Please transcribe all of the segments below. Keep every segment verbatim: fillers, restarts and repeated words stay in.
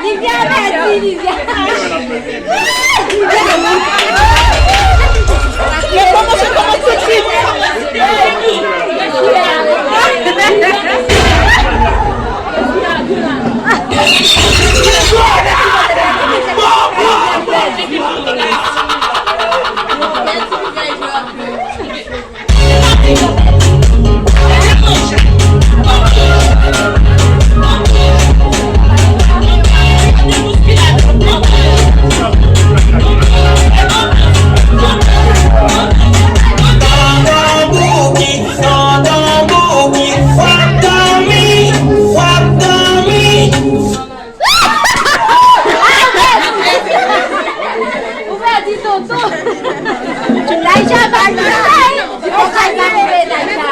Livia pèdi, Livia. Ou pèdi, tonton. Taïcha pa jwe. Taïcha pa jwe, Taïcha.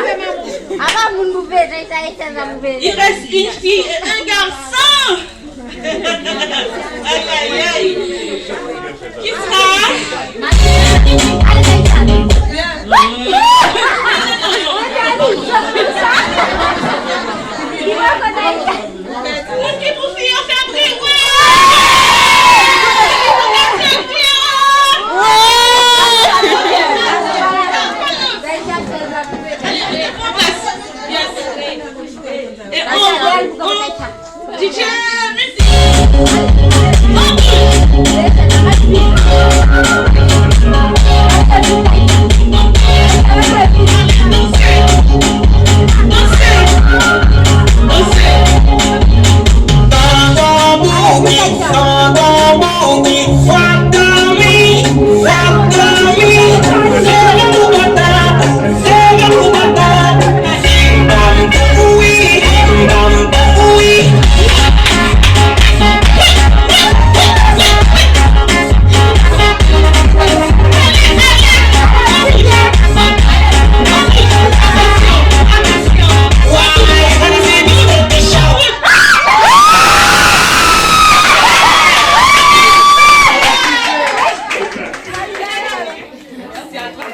Apa moun pou fè Taïcha, Taïcha pa pou fè. Il reste une fille et un garçon. Aïe, aïe, aïe. Qui ça? Moun ki pou fi an fè bri, wè! Fè bri an! Yes. E on, on, D J, mizik!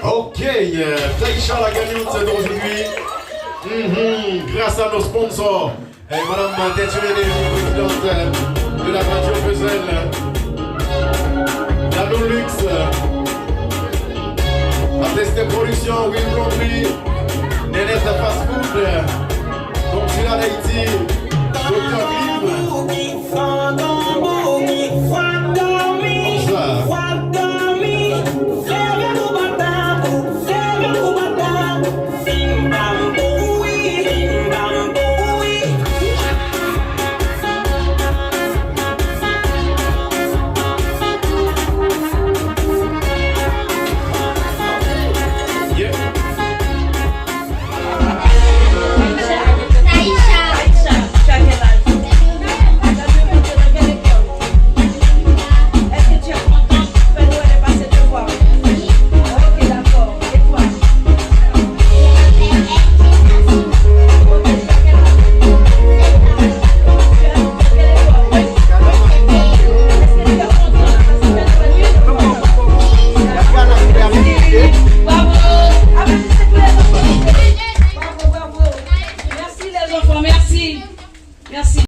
Ok, euh, Taïcha la gagnante d'aujourd'hui. Mhm, grâce à nos sponsors, euh, Madame Têtulene, présidente, euh, de la radio Pezel, Dadou Luxe, euh, Ateste Production, Will Blondie, Nénette Fast Food, euh, donc Sud Haïti,